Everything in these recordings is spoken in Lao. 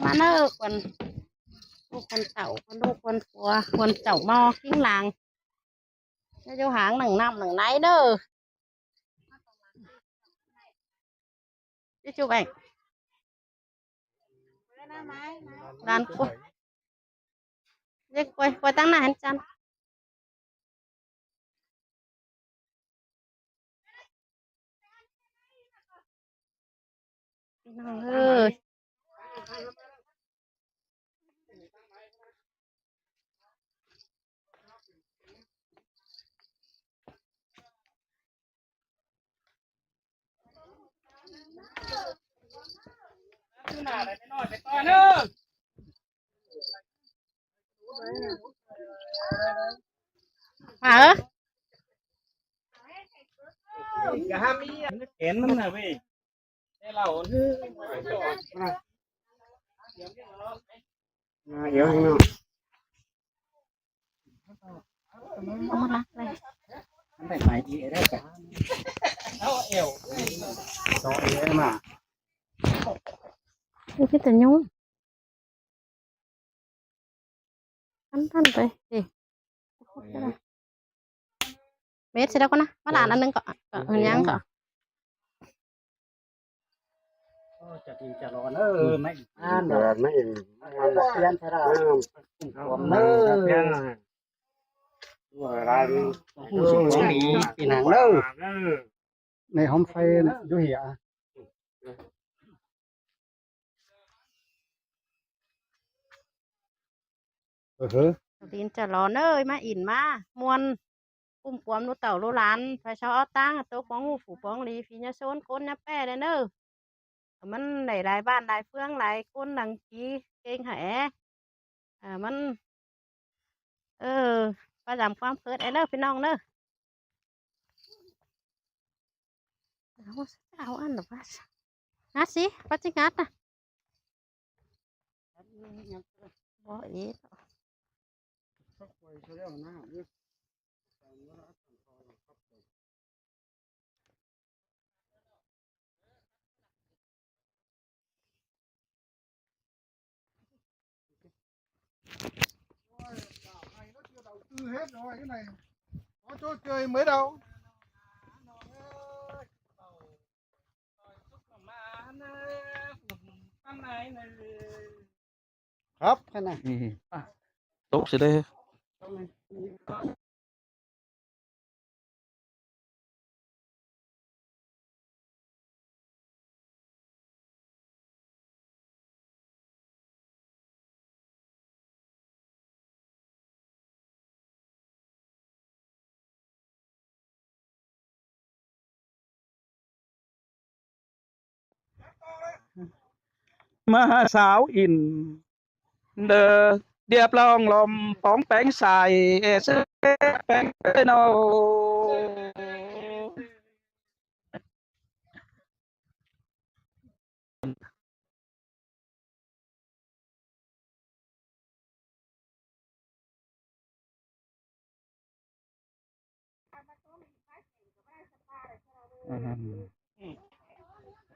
ມາເດີ ຄວນລູກຄວນເຕົ້າ ຄວນລູກຄວນຜົວ ຄວນເຈົ້າໝໍ້ຄິງລາງ ຢ່າຢູ່ຫ່າງໜຶ່ງນ້ຳໜຶ່ງໃນເດີ ຈຸຈຸແອງ ດານກວຍ ເດັກກວຍ ກວຍຕັ້ງໜ້າໃຫ້ຈັນ ພີ່ນ້ອງເອີຍ ມາເອີ ກະຫາມີອັນແຂນມັນນະເວີຍ ແຕ່ເຫຼົ່າ ມາເອີຍເນາະ ເອົາມາລັກເລີຍ ມັນໄດ້ໄປອີກແລ້ວກະ ເອົາແອວ ຕໍ່ເອີຍມາ ຄືເປັນຕາຍຸງ ອັນນັ້ນໄປ ເອີ ເມັດໃສ່ແລ້ວກ່ອນນະ ມາຫຼານອັນໜຶ່ງກໍ ກໍເອົາຫຍັງກໍ ໂອ້ ຈະດີຈະຫຼອນເອີ ໄມ້ອັນດອກ ໄມ້ອັນ ເປັນໃສ່ລະ ເອີ ເປັນຂອງດີເປັນຫຍັງເດີ ໃນຫ້ອງໄຟຢູ່ເຫຍ ເອີ ເອີ ເຈົ້າລີນເຈົ້າຫຼອນເອີຍ ມາອິ້ນມາມ່ວນ ກຸ້ມກວມລູກເຕົ້າລູກຫຼານ ພາຍເຊົາເອົາຕາງ ໂຕປອງຮູ້ຜູ້ປອງດີ ຜີຍາໂຊນ ໂກນຍາແປ້ແດ່ເນີ ມັນໄດ້ຫຼາຍບ້ານຫຼາຍເມືອງ ຫຼາຍຄົນດັງຜີເກັ່ງຫາແອ ອ່າ ມັນ ເອີ ປະຈຳຄວາມເຂີດແອເດີພີ່ນ້ອງເດີ ເອົາ ເອົາອັນດອກວ່າ ງັດຊິ ປະຈິງັດນະ ບໍ່ເອດ ຄັບ ຂະໜາດ ອືມ ຕົກຊິເດ້. ມາຫາສາວອິນເດີ ລຽບລອງລອມປອງແປງສາຍ ເສແປງເດີເນາະ. ອືມ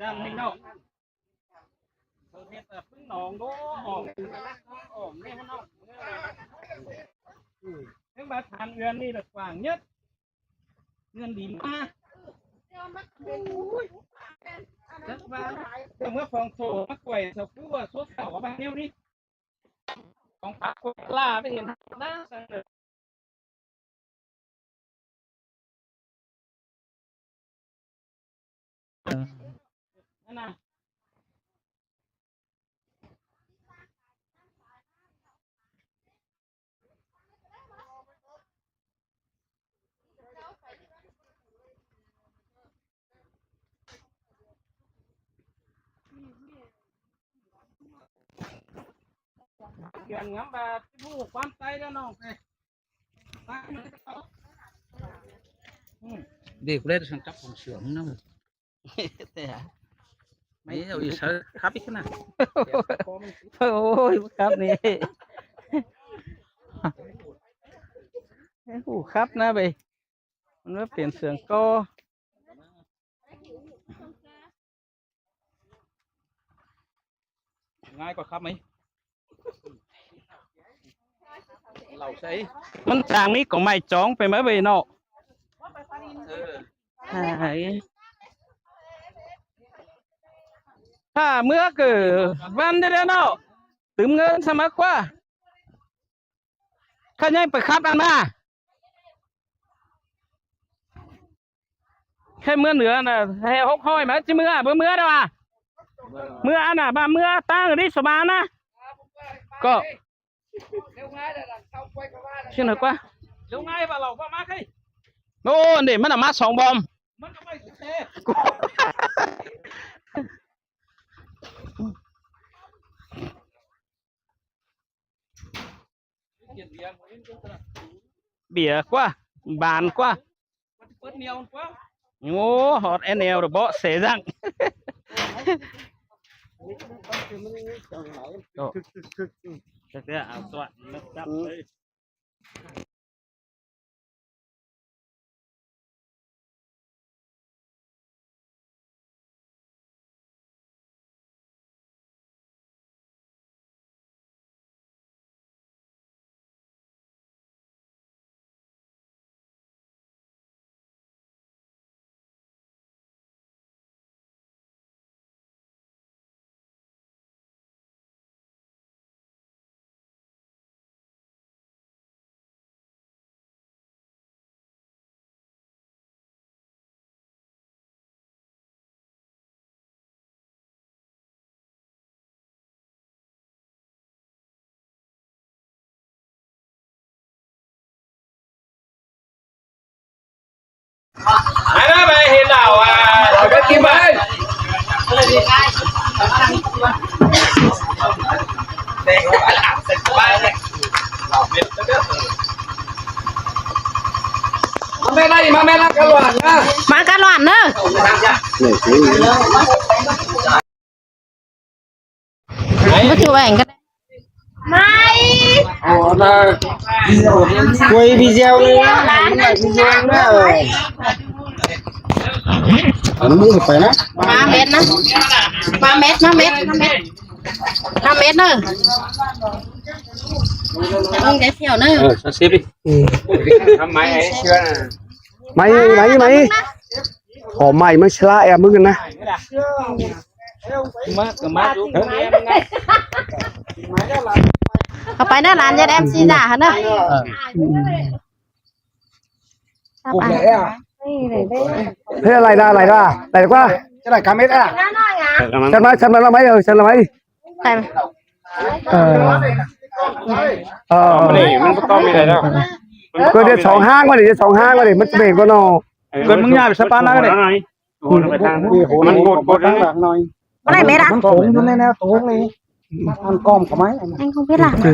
ຈ້ຳໃຫ້ເນາະ ເຂົາເຮັດແບບປຶ້ງໜອງໂດ ອອກ ອອກແມ່ນເນາະ ເຖິງບາດຖານເຮືອນນີ້ລະກວ້າງເຍີດ ເງິນດີມາກ ຈັກວ່າ ເມື່ອຂອງໂສມາກ່ອຍສະກູວ່າສວດເຂົາວ່າແນວນີ້ ຂອງປາກກົດລາໄປເຫັນໜ້າ ກຽງງາມບາດຜູ້ຄວາມໄຕແລ້ວນ້ອງເອີຍ ອືມ ເດັກເລັກສັງກັບຂອງເສືອມນຳ ແຕ່ ນີ້ເອົາອີກໃສ່ຄັບອີກນະ ໂອ້ຍ ຄັບນີ້ ໂອ້ ຄັບນະເວີຍ ມັນມາເປັນເສືອງກໍ. ງ່າຍກວ່າຂັບໄໝ? ເຫຼົ້າໃສ່ ມັນທາງນີ້ກໍໄໝຈອງໄປມາເວີຍເນາະ. ເອີ ຖ້າເມືອກະວັນໄດ້ແລ້ວເນາະ ຕື່ມເງິນສະໝັກກວ່າ. ຂ້າຍັງໄປຂັບອັນມາ ແຄ່ເມືອເໜືອນະ ແຮ່ຫົກຮ້ອຍມາ ຊິເມືອ ບໍ່ເມືອດອກວ່າ ເມືອອັນນະ ບາເມືອຕັ້ງນີ້ສະບານນະ ກໍ ເຮັດໜ້ອຍກວ່າ ເຮັດງ່າຍວ່າເຮົາບໍ່ມາໃກ້. ໂອ້ ນີ້ມັນນະມາສອງບອມ ມັນກໍໄປແທ້. ເບຍກວ່າ ບານກວ່າ ໂອ້ ຮອດແອແນວເບາະເສສັງ. ມາແມ່ນນະ ມາແມ່ນນະ ກະຫຼວນນະ ມາກະຫຼວນເດີ. ບໍ່ຖືແຫວງກໍໄດ້ ໄໝ ກວຍບີແຊວເລີຍນະ ບີແຊວເລີຍ ອັນນີ້ໄປນະ ມາເມັດນະ ມາເມັດ ມາເມັດ ມາເມັດ ມາເມັດເດີ ເບິ່ງໄດ້ທ່ຽວເດີ ເອີ ຊາວສິບ ອືມ ທຳໄມໄອ້ເຊື່ອນະ ໄໝ ໄໝ ໄໝ ຂໍໄໝ ມັນສະຫຼະແອບມຶງຫັ້ນນະ. ມາກໍມາຢູ່ ເຂົ້າໄປເດີຫຼານ ຢ່າແອບຊີ້ໜ້າຫັ້ນເດີ ເຮັດອະໄລລະ ອະໄລລະ ໄດ້ກວ່າ ຈະໄດ້ກາເມັດອະ ສັນມາ ສັນມາລະໄໝ ເອີ ສັນລະໄໝ ເອີ ເອີ ມັນບໍ່ຕ້ອງມີໄດ້ແລ້ວ ກໍໄດ້ສອງຫາງວ່ານີ້ ໄດ້ສອງຫາງວ່ານີ້ ມັນເປັນບໍ່ນໍ ເກີດມຶງຍາວສະປານນັ້ນເດ້ ມັນໂກດ ໂກດ ບໍ່ໄດ້ແມ່ນລະ ມັນໂຖງຢູ່ໃນແນວໂຖງນີ້ ມັນກ້ອມເຂົ້າໄມ ແມ່ນຂອງເພິ່ນລະ ເອີ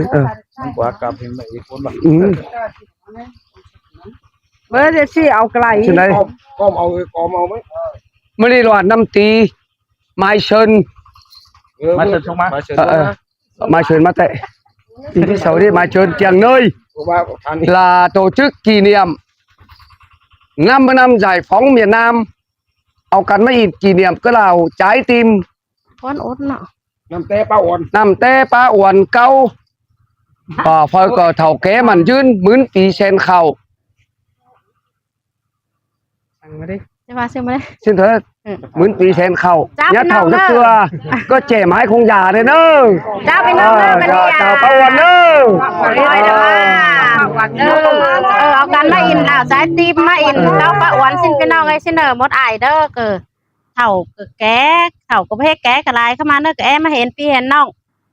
ມັນກວ່າກັບເຫັນໄປອີກຄົນວ່າ ອືມ ເບີດຊິເອົາໄກລ ຊິໄດ້ ກ້ອມ ກ້ອມເອົາ ເອີ ກ້ອມເອົາໄວ້ ມື້ນີ້ລະວ່ານ້ຳຕີ ໝາຍເຊີນ ເອີ ໝາຍເຊີນສົ່ງມາ ໝາຍເຊີນ ເອີ ເອີ ມາເຊີນມາແຕະ ທີ່ເສົານີ້ມາເຊີນກຽງເນີຍ ລະໂຕຈຶກກີນຽມ ນ້ຳເມືອງນ້ຳໃຈຂອງຫວຽດນາມ ເອົາກັນມາອີກກີນຽມກະລາວຈາຍຕິມ ຄວນອົດເນາະ ນ້ຳແຕ່ປາອວນ ນ້ຳແຕ່ປາອວນເກົ່າ ອາ ເຂົາກໍເຖົ້າແກ່ໝັ້ນຍືນ ໝື່ນປີແສນເຂົ້າ ສັ່ງມາເດ້ ຈະວ່າຊື້ມາເດ້ ຊື້ເທີ ອືມ ໝື່ນປີແສນເຂົ້າ ເຈົ້າ ຢ່າເຖົ້າຈັກເທື່ອ ພີ່ນ້ອງເດີ ກໍແຈມໃຫ້ຄົງຢາເດີເດີ ເຈົ້າ ພີ່ນ້ອງເດີ ເອີ ເຈົ້າ ເຈົ້າປາອວນເດີ ເອີ ເອີ ເອົາກັນມາອີກ ເອົາສາຍຕີບມາອີກ ເຈົ້າປາອວນຊີ້ນ ພີ່ນ້ອງເອີຍ ຊີ້ນເດີ ໝົດອ້າຍເດີ ເກີ ເຖົ້າກໍແກ່ ເຖົ້າກໍບໍ່ເຮັດແກ່ກໍຫຼາຍ ເຂົ້າມາເນີ ກໍແອມາເຫັນພີ່ເຫັນນ້ອງ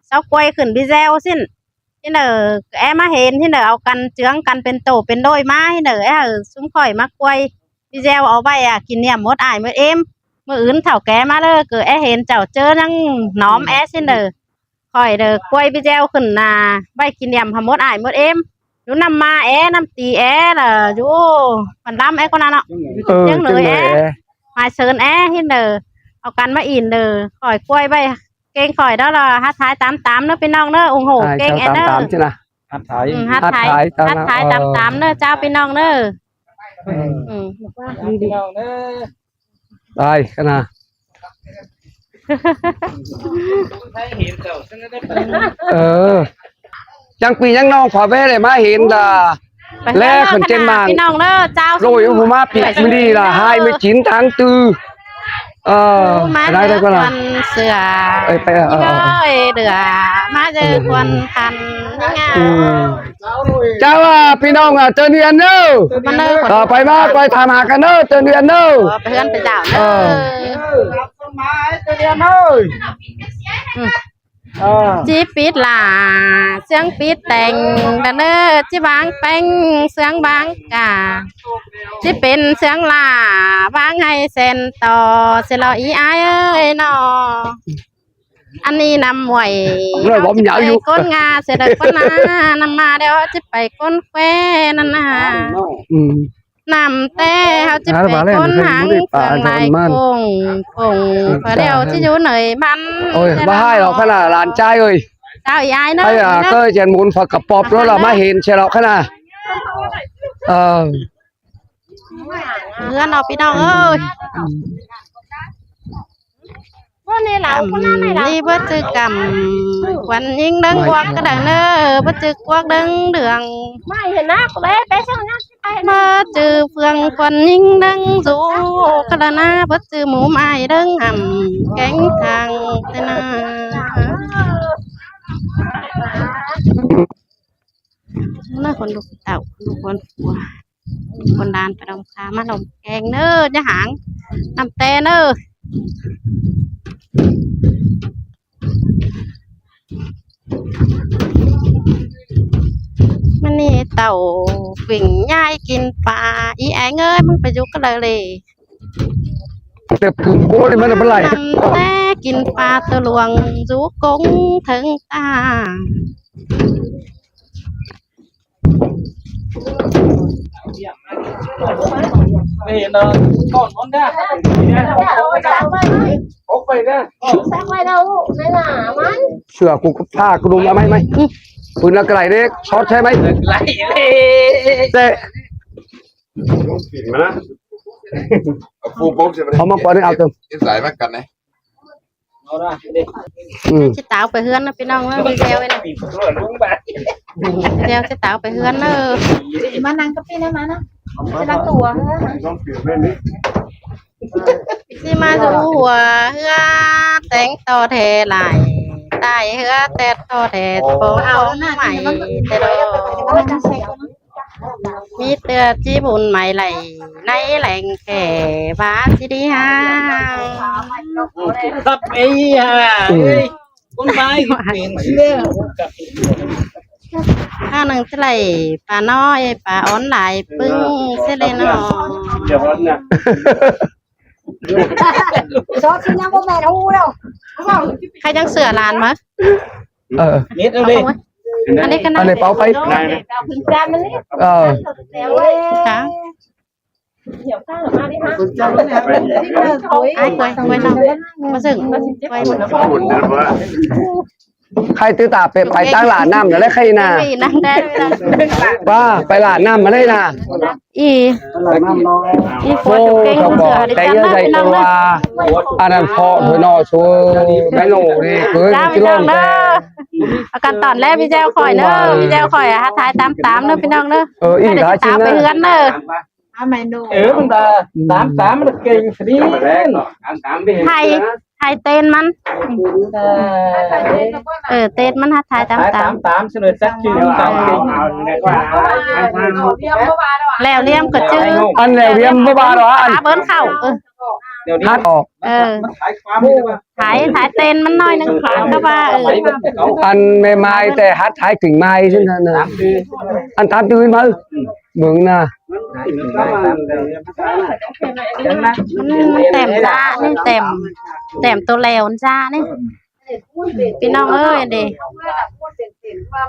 ຊາວກວຍຂຶ້ນບີແຊວຊີ້ນ ຊີ້ນເດີ ກໍແອມາເຫັນ ຊີ້ນເດີ ເອົາກັນເຈືອງກັນເປັນໂຕເປັນໂດຍມາ ຊີ້ນເດີ ໃຫ້ຊຸມຂ້ອຍມາກວຍ ພີ່ແຊວເອົາໄວ້ອາ ກິນນຽມໝົດອ້າຍໝົດເອມ ມື້ອື່ນເຖົ້າແກ່ມາເລີ ກໍແອເຫັນເຈົ້າເຈີນາງໜອມແອ ຊີ້ນເດີ ຂ້ອຍເດີ ກວຍພີ່ແຊວຂຶ້ນນາ ໄວ້ກິນນຽມໃຫ້ໝົດອ້າຍໝົດເອມ ຢູ່ນຳມາແອ ນຳຕີແອ ລະຢູ່ ໂອ້ ບັນລຳແອ ຄົນນັ້ນເນາະ ເອີ ຈຽງເໜີຍແອ ໝາຍເຊີນແອ ຮີນເດີ ເອົາກັນມາອີນເດີ ຂ້ອຍກວຍໄວ້ເກັ່ງຂ້ອຍເດີ ລະຮັດຖ່າຍຕາມຕາມເດີ ພີ່ນ້ອງເດີ ໂອ້ໂຫ ເກັ່ງແອເດີ ຮັດຖ່າຍ ອືມ ຮັດຖ່າຍ ຮັດຖ່າຍຕາມ ຮັດຖ່າຍຕາມຕາມເດີ ເຈົ້າ ພີ່ນ້ອງເດີ ອືມ ອືມ ພີ່ນ້ອງເດີ ໄປກັນນະ ເອີ ຍັງປີຍັງນ້ອງ ຂໍແວ່ໄດ້ມາເຫັນດາ ແລເພິ່ນເຈັນໝາງ ພີ່ນ້ອງເດີ ເຈົ້າ ໂລຍຜູ້ມາປີກມື້ນີ້ລະ ຫາຍມື້ຈິນທາງຕື້ ເອີ ມາເດີ ໄດ້ໄດ້ກ່ອນລະ ເສືອ ເອີ ໄປ ເອີ ເອີ ເອີ ເດີ ມາເດີ ເອີ ຄວັນພັນ ອືມ ເຈົ້າວ່າພີ່ນ້ອງ ເອີ ເຈີເດືອນເດີ ມາເດີ ເອີ ໄປມາໄປຖາມຫາກັນເດີ ເຈີເດືອນເດີ ໄປເຮືອນໄປເຈົ້າເດີ ເອີ ເອີ ອືມ ເອີ ຈິປິດຫຼ້າ ເຊື່ອງປິດແຕ່ງ ດາເດີ ຈິວາງແປ້ງ ເຊື່ອງວາງກາ ຊິເປັນເຊື່ອງຫຼ້າ ວາງໃຫ້ແສນຕໍ່ ຊິລໍອີອ້າຍເອີຍນໍ ອັນນີ້ນຳຫວຍ ເຮົາຊິໄປກົ້ນງາ ຊິໄດ້ກ້ນນາ ນຳມາແລ້ວຊິໄປກົ້ນແຄນັ້ນນາ ອືມ ນຳແຕ່ເຮົາຊິໄປກົ້ນຫາງເຄື່ອງລາຍໂຄ້ງ ໂຄ້ງ ເອີ ພະດຽວຊິຢູ່ເນີຍມັນ ໂອ້ຍ ບໍ່ຮ້າຍດອກຂະໜາດຫຼານຊາຍເອີຍ ເຈົ້າຍາຍເນາະ ໃຜ ເອີ ເກີດຈະໝູນຜັກກະປອບ ແລ້ວລະມາເຫັນເສຍດອກຂະໜາດ ເອີ ເຮືອນເນາະ ພີ່ນ້ອງເອີຍ ນີ້ເບິດຈື່ກຳ ຂວັນຍິງເດີງກວັກກະເດີງເນີ ເບິດຈື່ກວັກເດີງເດືອງ ໄມ້ເຫັນນະ ໄປ ໄປຊ່າງນັ້ນ ເບິດຈື່ເຟືອງຂວັນຍິງເດີງສູກະລະນາ ເບິດຈື່ໝູໄມ້ເດີງຫຳແກງທາງແຕ່ນາ ນະ ຄົນລູກເຕົ້າ ຄົນລູກຄົນຜົວ ຄົນຫຼານໄປດອມຄາມາດອມແກງເນີ ຢ່າຫາງ ນຳແຕ່ເນີ ມື້ນີ້ເຕົ້າປິ່ງຍາຍກິນປາ ອີແອງເອີຍ ມຶງໄປຢູ່ກັນເລີຍ ແຕ່ປູໂອ້ຍ ມັນບໍ່ໄຫຼ ແຕ່ກິນປາຕົວຫຼວງ ຢູ່ກົງເທິງຕາ ນີ້ນະ ກ່ອນມັນນະ ອອກໄປນະ ເສື້ອກູກໍຜ້າກູດຸມ ເອົາໄມ້ ໄມ້ ປືນລະກະໄຫຼເດ້ ຊອດໃສ່ໄມ້ ໄຫຼເດ້ ແຕ່ ເອົາມາກ່ອນ ເອົາເຕີມ ເຮັດສາຍມາກັນນະ ອືມ ຊິຕາວໄປເຮືອນນະ ພີ່ນ້ອງເອີຍ ແຊວເດ້ ແຊວຊິຕາວໄປເຮືອນເດີ ມານັ່ງກັບພີ່ນະ ມານະ ຊິນັ່ງຕົວເຮືອນ ຊິມາຢູ່ຫົວເຮືອ ແຕ່ງຕໍ່ແທ້ຫຼາຍ ໃຕ້ເຮືອແຕ່ຕໍ່ແທ້ ຂໍເອົາໃໝ່ແຕ່ດອກ ມີເທື່ອຈີບຸນໃໝ່ໄຫຼ ໃນແຫຼ່ງແທ້ວ່າຊິດີຫາ ຄັບເອີຍ ອືມ ຄົນໄທເປັນເຊື້ອ ຂ້າວໜຶ່ງຈະໄຫຼປານ້ອຍ ປາອອນຫຼາຍປຶ້ງເສຍເລີຍເນາະ ຊອດຊິຍັງບໍ່ແມ່ນຮູ້ແລ້ວ ໃຜຍັງເຊື່ອຫຼານມາ ເອີ ເຮັດເອົາເດ້ ອັນນີ້ກໍ ອັນນີ້ເປົ່າໄປ ເອີ ຫຽວຂ້າງມາດິຫາ ອ້າຍ ກວຍ ກວຍ ກວຍເນາະ ມາເຊິ່ງ ກວຍ ໄຄຕິຕາເປັດໄປຕັ້ງຫຼານນ້ຳນະ ແລະ ໄຄນາ ໄຄນາ ໄດ້ ວ່າໄປຫຼານນ້ຳມາໄດ້ນາ ອີ ອີ ໂອ້ ເຈົ້າກໍແຕ່ເອື້ອຍໃສ່ຕົວ ອັນນັ້ນເພາະເທື່ອນໍ ໂຊ ແມ່ໂນນີ້ ເອີຍ ພີ່ນ້ອງເດີ ເອົາກັນຕອນແລະ ພີ່ແຈວຂ້ອຍເດີ ພີ່ແຈວຂ້ອຍ ຫາຖ່າຍຕາມໆເດີ ພີ່ນ້ອງເດີ ເອີ ອີກຫຼາຍຊິນະ ໄປເຮືອນເດີ ເອີ ມັນຕາມຕາມ ມັນເກັ່ງສະດີ ຕາມຕາມເດ້ ໄທ ໄທເຕນມັນ ເອີ ເຕນມັນ ຫາຖ່າຍຕາມຕາມ ຕາມຕາມ ສະເໜີຈັກຈື່ ເອົາ ເອົາ ເອົາ ແລ້ວລຽມກໍຈື່ ອັນແລ້ວລຽມບໍ່ວ່າດອກ ອັນ ຫາເບິ່ງເຂົ້າ ເອີ ເດີ ເອີ ມັນຂາຍຄວາມ ໄທ ໄທເຕນມັນໜ້ອຍໜຶ່ງ ຂາຍກໍວ່າ ເອີ ອັນແມ່ໝາຍແຕ່ຫັດຂາຍກິ່ງໄມ້ຊັ້ນນະ ອັນຕາມຕື່ນມາ ເບິ່ງນະ ອືມ ແຕ້ມຈ້ານີ້ ແຕ້ມ ແຕ້ມໂຕແຫຼວຈ້ານີ້ ພີ່ນ້ອງເອີຍເດ້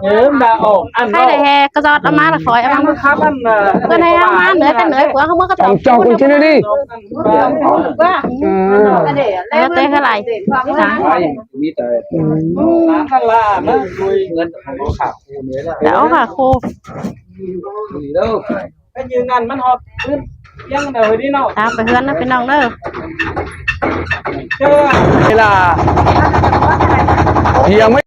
ເອີ ມັນດາອອກອັນ ໃຜໄດ້ແຮ່ກະຈອດເອົາມາລະ ຂ້ອຍເອົາມາ ເພິ່ນໃຫ້ເອົາມາເໜືອແຕ່ເໜືອ ພວກເຮົາເມືອກະຈອດ ເຈົ້າຄົນທີ່ນີ້ ເອີ ແລ້ວແຕ່ເທົ່າໃດ ມີແຕ່ ອືມ ນັ້ນລະ ມັນໂດຍເງິນຂອງເຂົາ ແລ້ວເອົາຄ່າຄູ່ ນີ້ເດີ ໄປຢືມງານມັນຮອດຄືນ ຍັງເດີນີ້ເນາະ ຕາມໄປເຮືອນນະພີ່ນ້ອງເດີ. ເວລາ ຍັງໄມ່